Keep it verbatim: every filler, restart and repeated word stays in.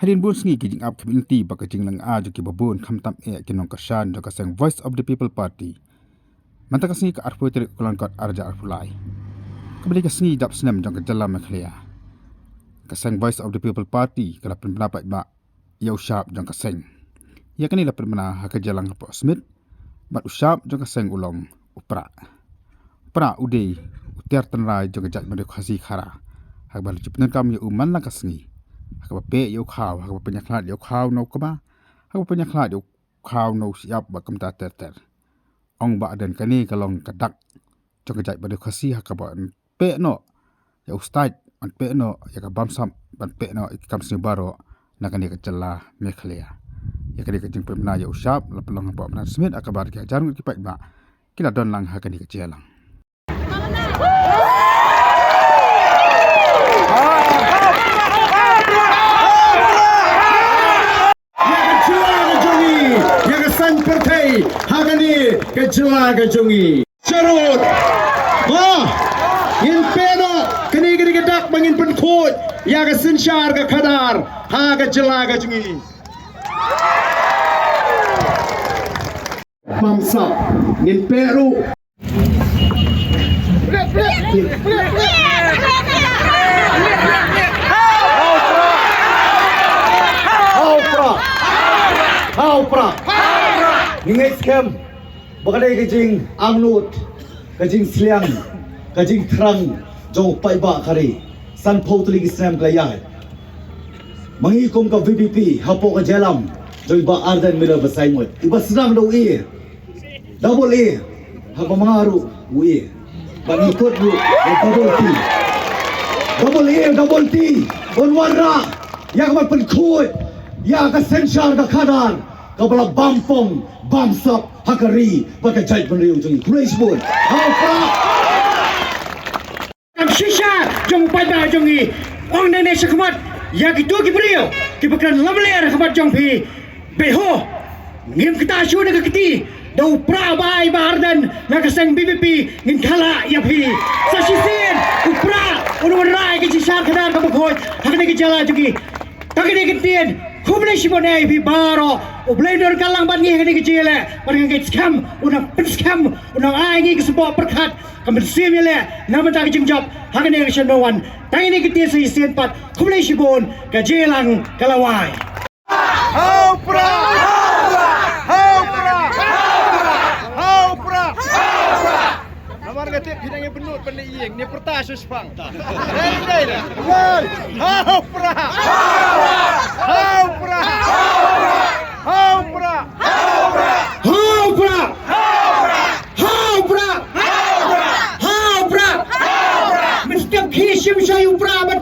Hadien bun sngi ki jingap ki bynta bad ka jinglynga jong ki babun khamtam eh ki nongkyrshan jong ka seng Voice of the People Party. Mynta ka sngi ka arphew tarik u Kyllalyngkot arhajar arphew lai, kaba dei ka sngi dap snem jong ka jylla Meghalaya, ka seng Voice of the People Party ka la pynbna paidbah ïa u shap jong ka seng. Ïa kane la pynbna ha ka jingïalang hapoh Smit bad u shap jong ka seng u long u Prah. U Prah u dei u tiar tynrai jong ka jaitbynriew Khasi Khara, ha kaba la ju pyndonkam ïa u man la ka sngi ha kaba peh ïa u khaw, ha kaba pynïakhlad ïa u khaw na u kma, ha kaba pynïakhlad ïa u khaw na u shyiap bad kumta ter ter. Ong Bah Ardent kane ka long ka dak jong ka jaitbynriew Khasi ha kaba pynpeh noh ïa u state, ban pynpeh noh ïa ka bamsap, ban pynpeh noh ïa ki kam sniew baroh na kane ka jylla Meghalaya. Ïa kane ka jingpynbna ïa u shap la pynlong hapoh Madan Smit ha kaba ki hajar ngut ki paidbah ki la don lang ha kane ka jingïalang. Ïa ka jylla ka jong ngi, ïa ka saiñ pyrthei ha kane ka jylla ka jong ngi. Sharud. Ha. Ngin pynpeh noh kane, kane ka dak ba ngin pynkhuid ïa ka synshar ka khadar ha ka jylla ka jong ngi. Bamsap ngin pynpeh ruh. Ha u Prah. Ha u Prah. Ngi ngeit skhem ba ka dei ka jingangnud, ka jingsliang, ka jingthrang jong u paidbah ka ri. Sanphew tylli ki snem ka la ïaid. Ma ngi kum ka V P P hapoh ka jingïalam jong i Bah Ardent Miller Basaiawmoit, iba sdang da u E, double E, ha ba ma nga ruh u E, bad ngi kut ruh da double T. Double E, double T, un wanrah ïa ka ban pynkhuid ïa ka synshar ka khadar kaba la bam pong bam sap ha ka ri bad ka jaitbynriew jong ngi. Khublei shibun. Ha u Prah. Kam shisha jong u paidbah jong ngi. Ong nangne shakhmat ïa kito ki briew kiba kren lamler ha khmat jong phi. Beiho, ngim ktah shuh na ka kti. Da u Prah Bah Ardent na ka seng V P P ngin khalai ïa phi. Sa shisien u Prah un wanrah ïa ka synshar khadar kaba khuid ha kane ka jylla jong ngi. Tang kane ka ktien, khublei shibun ïa phi baroh. U Blei un kyrkhu lang bad ngi ha kane ka jingïaleh, bad nga ngeit skhem un nang pynskhem, un nang ai ngi ka symboh pyrkhat, ka mynsiem ïaleh na bynta ka jingjop ha kane ka sien ba wan. Tang kane ka ktien sa shisien pat, khublei shibun, ka jingïalang ka la wai. Ha u Prah! Ha u Prah! Ha u Prah! Namar nga tip phi dang ïa bynnud ban leh ïing, ne pyrta shu shipang. Dei, dei, dei. Ha u Prah! Ha u Prah! Ha u Prah! Ha u Prah! Ha u Prah! Ha u Prah! Mynstep khi shim shai u Prah bad